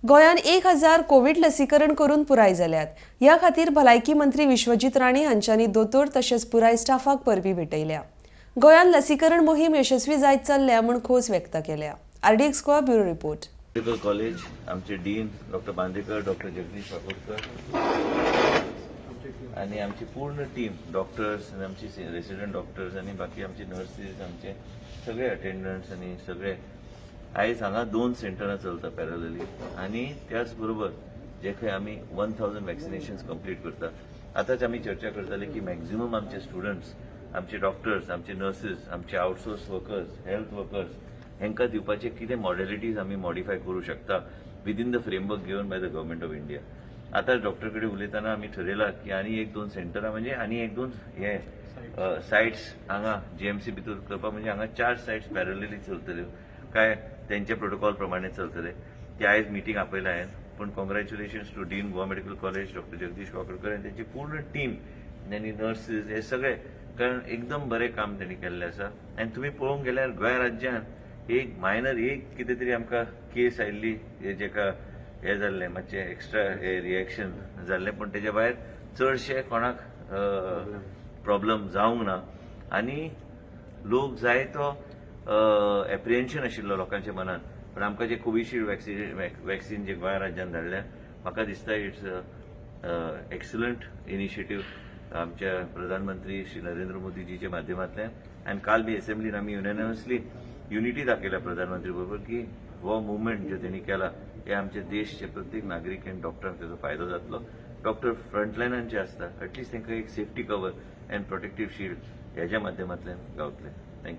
गोंयांत 1000 कोवीड लसीकरण करून पुराय जाल्यात. ह्या खातीर भलायकी मंत्री विश्वजीत राणे हांच्यांनी दोतोर तशेंच पुराय स्टाफाक परबीं भेटयल्या. गोंयांत लसीकरण मोहीम यशस्वी जायत चल्ल्या म्हूण खोस व्यक्त केल्या. RDX Goa, bureau report. Medical college आमचे dean doctor Bandekar, doctor Jagdish Wakodkar आणि आमची पूर्ण टीम, डॉक्टर्स आणि आमची रेसिडेंट डॉक्टर्स आणि बाकी आमचे नर्सीस, आमचे सगळे अटेंडंट्स आणि सगळे. आयज हांगा दोन सेंटरां चलता पॅरलली आणि त्याच बरोबर जे खंय आमी 1000 वॅक्सिनेशन्स कंप्लीट करता. आतांच आमी चर्चा करताले की मॅक्झिमम आमचे स्टुडंट्स, आमचे डॉक्टर्स, आमचे नर्सीस, आमचे आउटसोर्स वर्कर्स, हेल्थ वर्कर्स हांकां दिवपाचे कितें मॉडेलिटीज आमी मॉडिफाय करूं शकता within the framework given by the Government of India. आता डॉक्टर कडेन उलयतना आमी ठरयलां की आनी एक दोन सेंटरां, म्हणजे आनी एक दोन हे सायट्स हांगा जीएमसी भितर करपाक, म्हणजे हांगा चार सायट्स पॅरलली चलतल्यो काय तेंच्या प्रोटोकॉल प्रमाणे चलतले ते आयज मिटींग आपयला हांवें. पूण congratulations to Dean, Goa Medical College, Doctor Jagdish Kakodkar आनी तेंची पूर्ण टीम आनी नर्सीस हे सगळे, कारण एकदम बरें काम तेणी केल्लें आसा. आनी तुमी पळोवंक गेल्यार गोंय राज्यान एक मायनर एक कितें तरी आमकां केस आयिल्ली, हे जेका हे जाल्लें, मातशें एक्स्ट्रा हे रिएक्शन जाल्लें, पूण तेच्या भायर चडशे कोणाक प्रॉब्लम जावंक ना. आनी लोक जाय तो एप्रिहेन्शन आशिल्लो लोकांच्या मनान, पण आमकां जे कोविशिल्ड वॅक्सिन जे गोंय राज्यान धाडल्या, म्हाका दिसता it's excellent initiative आमच्या प्रधानमंत्री श्री नरेंद्र मोदीजीच्या माध्यमांतल्यान. आनी काल बी असेंब्लीन आमी युनॅनिमसली युनिटी दाखयल्या प्रधानमंत्री बरोबर की हो मुवमेंट जे तेणी केला हे आमच्या देशचे प्रत्येक नागरीक आनी डॉक्टरांक तेजो फायदो जातलो. डॉक्टर फ्रंटलायनान जे आसता, एटलिस्ट तांकां एक safety cover and protective shield हेज्या माध्यमांतल्यान गावतले.